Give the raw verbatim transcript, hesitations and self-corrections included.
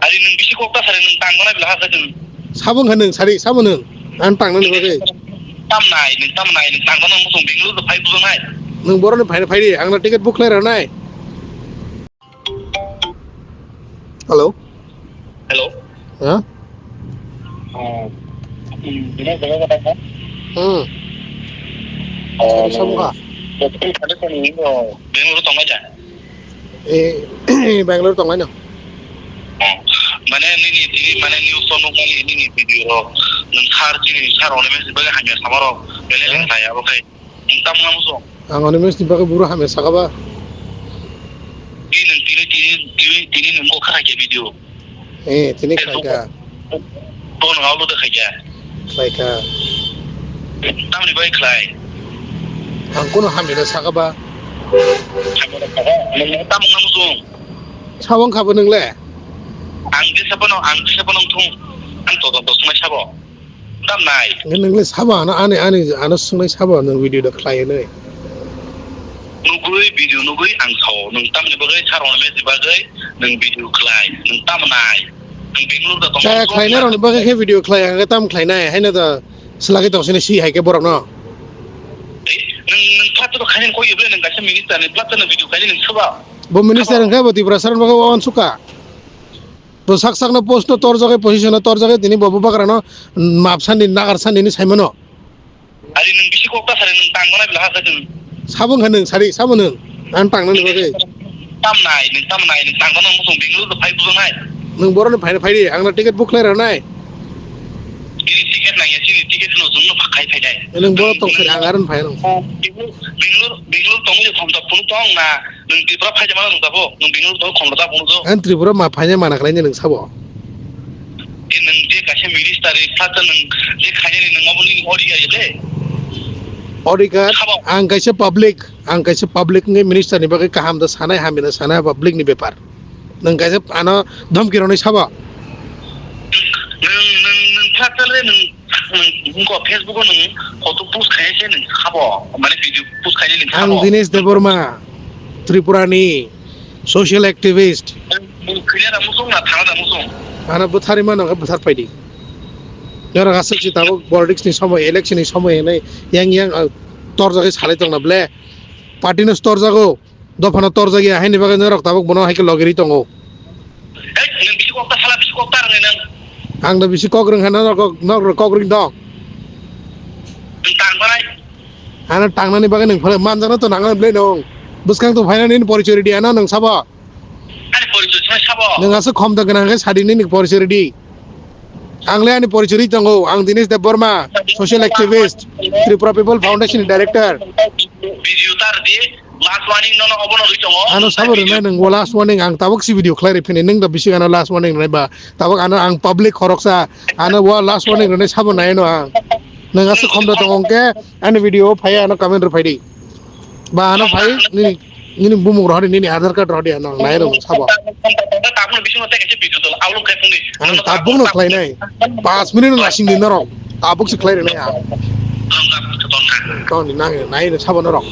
Ari nwng bisi kok ta sari, nwng tang gonai bela hakhe nwng. Sabo wngkha nwng sari, sabo nwng. Ang tang nani bagwi. Tam nai, nwng tam nai, nwng tang gonai, nwng song Bangalore do phai bujang nai. Nwng boroni phaina phaidi, ang na ticket book khlai rwnai. Hello. Hello. Ha? Oh. Hmm, bini jaga kata kha? Hmm. Oh, sari samkha. Betul, ada pun ini, oh. Bangalore tong aja. Eh, Bangalore tong laino. Oh. Mane nini, nini, mane news o nukmani nini video rok. Nwng sar chini, sar Animesh ni bagwi hamya sama rok. Bele Eh? Nwng nai abo khai. Nwng tamo namo song. Ang Animesh ni bagwi buro hamya saka ba. Tini nwng tini, tini, tini, tini nwng kok kha khe video. Eh, tini khlai kha. Bo nwng aulo da khaikha. Khlai kha. Tamni bai khlai. Ang kuno hamya da saka ba. Nwng tamo namo song. Sabo wngkha bo nwng le? Ang jesa phano, ang jesa phano wngthung. Ang todonto swngnai sabo. Tam nai. Nwng le sabo ano, ani, ani, ano swngnai sabo nwng video da khlai nai. Nugui video nugui ang sao. Nwng tamni bagwi sar Animesh ni bagwi nwng video khlai. Nwng tam nai. Nwng Bangalore da tong. Kaya khlai nai rokni bagwi khe video khlai, ang tam khlai nai. Haino da selagi tong sini si hai khe borok no. Eh, nwng, nwng plat to khaini koi yeble nwng kaisa minister ni plat to video khaini nwng soba. Bo minister wngkha bo Tripura sar bagwi wan suka. Bo sak sakno post no torjagwi, position no torjagwi, tini bo bubagrano map sandi, nagar sandi hinwi saimano. Ari nwng bisi kok ta sari, nwng tang gonai bela hakhe nwng. Sabo wngkha nwng sari, sabo nwng. Ang tangnani bagwi. Tam nai, nwng tam nai, nwng tang gonai, nwng song Bangalore do phai bujang nai. Nwng boroni phaina phaidi, ang na ticket book khlai rwnai. Bini ticket nangya, chini ticket no chwngno khai phainai. Nwng boro tong sari, ang aron phai rw. Bangalore, Bangalore tongwi khomtok phunu tong na. Nwng Tripura phaijak mano nwng tabuk, nwng Bangalore tong khomrok ta phunukjak. Ang Tripura ma phainai mana khlainai nwng sabo? E nwng je kaisa minister ri phatsa nwng je khainani nwng obo nini odhikar ya le? Odhikar, sabo. Ang kaisa public, ang kaisa public wngwi minister ni bagwi kaham da sanai, hamya da sanai public ni bepar. Nwng kaisa ano dhamki rwnai sabo? Nwng, nwng, nwng phatsa le nwng Nwng wngkha Facebook o nwng photo post khainai se nwng sabo, mane video post khainai nwng sabo. Ang Dinesh Debbarma, Tripura ni social activist. Nwng khwlai da muchung na thana da muchung? Ano bwtharwi mano khe bwthar phaidi. Norok aswk si tabuk politics ni somoi, election ni somoi hinwi yang yang, ah, torjagwi salai tongna ble. Party no torjago. Dophano torjak ya, haini bagwi norok tabuk bono hai khe logirwi tongo. Hei, nwng bisi kok ta sala, bisi kok ta rwngnai nwng. Ang da bisi kok rwngkha, norok, norok kok rwng tong. Nwng tang barai. Ano tangnani bagwi nwng phano manjakno to nangna bwlai nwng. Bwskang tong phaina nini porichoi rwdi ano nwng sabo. Ani porichoi swnai sabo. Nwng aswk khom da gwnang khe sadi nini porichoi rwdi. Ang le ani porichoi rwi tongo, ang Dinesh Debbarma, social activist, Tripura People Foundation ni director. Video tar di, last warning nono obono rwi tongo. Ano sabo rwnai nwng, o last warning, ang tabuk si video khlai rwi phini, nwng da bisi ano last warning rwnai ba, tabuk ano ang public khoroksa, ano o last warning rwnai sabo nai no ang. Nwng aswk khom da tongo hwnkhe, ani video o phai ano comment rw phai di. Ba ano phai, nini Nini bumung rohori, nini Aadhaar card rohori, ano nai rw sabo. Tabuk no bisingo tei kaisa video tol, aulo khai phungdi. Ang tabuk no khlai nai. Pas minute no lasing di norok. Tabuk se khlai rw nai ang. Tong di nang nai rw sabo norok.